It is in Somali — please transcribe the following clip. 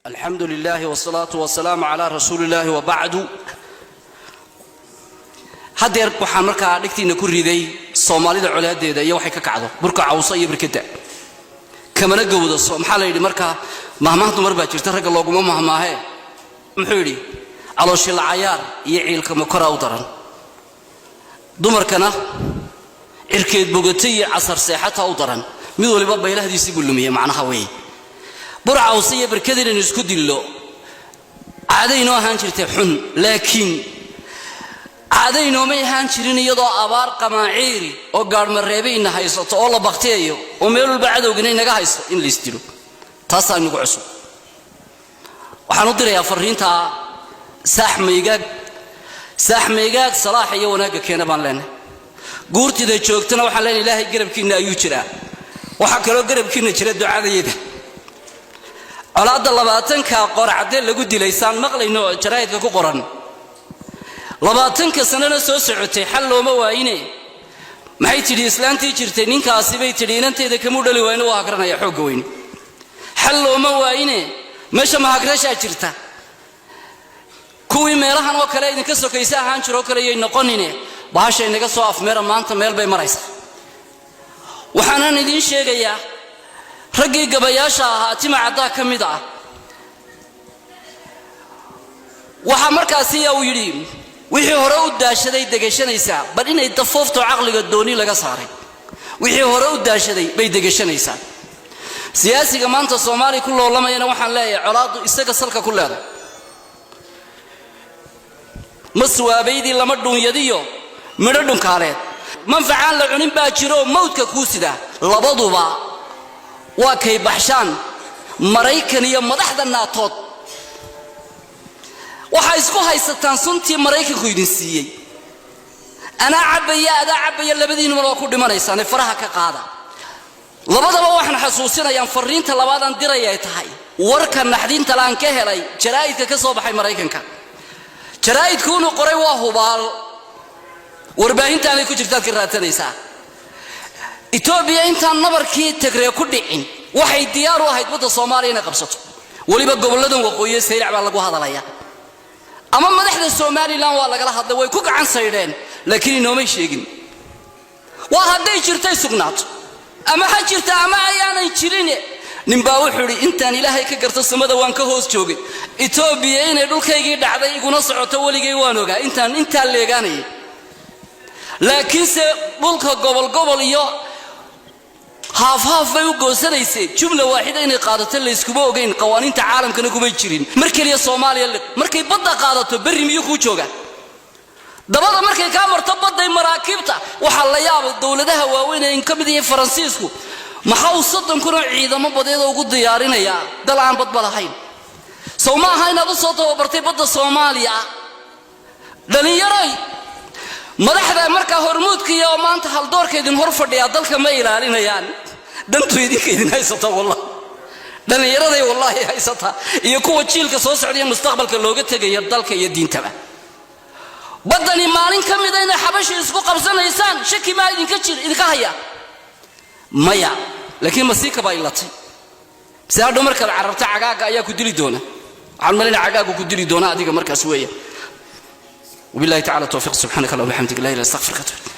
Alxamdu lilahi wsalaatu wasalaamu calaa rasuuli illaahi wabacdu. Haddeer waxaan markaa dhegtiinna ku riday Soomaalida colaadeeda iyo waxay ka kacdo burka cawsa iyo barkadda kamana gowda. Maxaa la yidhi markaa? Mahmaah dumar baa jirta, ragga looguma mahmaahee. Muxuu yidhi? Calooshila cayaar iyo ciilka makoraa u daran dumarkana, cirkeed bogata iyo casar seexataa u daran. Mid waliba baylahdiisii buu lumiyey. Macnaha weeye, burcawse iyo barkada inaynu isku dillo caadaynoo ahaan jirtay xun, laakiin caadaynoomay ahaan jirin iyadoo abaar qamaaciiri oo gaadhmareebayna haysato oo la baktiyayo oo meel walba cadowgina inaga haysto in la isdilo. Taasaa inagu cusub. Waxaan u dirayaa fariintaa saaxmaygaag, saaxmaygaag, salaaxa iyo wanaagga keena baan leenahay. Guurtida joogtana waxaan leenahay, Ilaahay garabkiinna ayuu jiraa. Waxaa kaloo garabkiinna jira ducadayada. Colaadda 20-ka qoracdee lagu dilay saan maqlayno jaraa'idka ku qoran, 20-ka sanana soo socotay, xal looma waayine. Maxay tidhi islaantii jirtay? Ninkaasi bay tidhi inantayda kamuu dhali waayne, waa hagranaya xoogga weyne. Xal looma waayine, meesha mahagrashaa jirta. Kuwii meelahan oo kale idinka sokaysa ahaan jiroo kale yay noqonine, bahasha inaga soo afmeera. Maanta meel bay maraysaa. Waxaanaan idiin sheegayaa, raggii gabayaasha ahaa tima caddaa ka mid ah, waxaa markaasi uu yidhi: wixii hore u daashaday degashanaysaa, bal inay dafoofto caqliga dooni laga saaray. Wixii hore u daashaday bay degashanaysaa. Siyaasiga maanta Soomaaliya ku loolamayana waxaan leeyahay, colaaddu isaga salka ku leedahay. Maswaabaydii lama dhuunyadiyo midho dhunkaaleed, manfacaan la cunin baa jiro mawdka kuu sidaa. Labaduba waa kay baxshaan Maraykan iyo madaxda naatood. Waxaa isku haysataan suntii Maraykanku idin siiyey. Anaa cabbaya, adaa cabbaya, labadiinnuma waa ku dhimanaysaane, faraha ka qaada. Labadaba waxaan xasuusinayaan, fariinta labaadaan dirayay tahay warka naxdinta laan ka helay jaraa'idka ka soo baxay Maraykanka. Jaraa'idku inuu qoray waa hubaal, warbaahintaanay ku jirtaad ka raadsanaysaa. Etoobiya intaan nabarkii Tigree ku dhicin waxay diyaar u ahayd badda Soomaaliya inay qabsato, weliba gobolladan waqooyiye Saylac baa lagu hadalaya. Ama madaxda Somalilan waa lagala hadlay, way ku gacan saydheen, laakiin inoomay sheegin. Waa hadday jirtay sugnaato, ama ha jirta ama ayaanay jirin. Ninbaa wuxuu idhi: intaan Ilaahay ka garto samada waan ka hoos joogay, Etoobiya inay dhulkaygii dhacday iguna socoto weligay waan ogaa intaan intaa leegaanayay, laakiinse dhulka gobol gobol iyo haafhaaf bay u goosanaysay, jumla waaxida inay qaadato layskuma ogayn, qawaaniinta caalamkana kumay jirin. Mar keliya Soomaaliya markay badda qaadato, berri miyuu kuu jooga? Dabada markay kaa marto badday maraakiibta. Waxaa la yaaba dowladaha waaweyn ee in ka mid yahay Faransiisku, maxaa uu 30,000 oo ciidamo badeeda ugu diyaarinayaa dal aan badba lahayn? Sow ma aha inaad u soo tababartay badda Soomaaliya? Dhallinyaroy, madaxda markaa hormuudka iyo maanta haldoorka idin hor fadhiyaa dalka ma ilaalinayaan. Dantu idinka idin haysata, wallah, dhallinyaraday wallaahi haysataa, iyo kuwa jiilka soo socdaya mustaqbalka looga tegaya dalka iyo diintaba. Baddani maalin ka mida inay Xabashi isku qabsanaysaan shaki maa idinka jir idinka haya? Maya, laakiin masiika baa ilatay. Mise hadhow markaad cararta cagaaga ayaa ku dili doona. Waxaan malayna cagaagu ku dili doona adiga markaas weeya. Wabillahi tacala towfiiq. Subxaanaka allahuma bixamdik, la ilaha illa anta, astaghfiruka.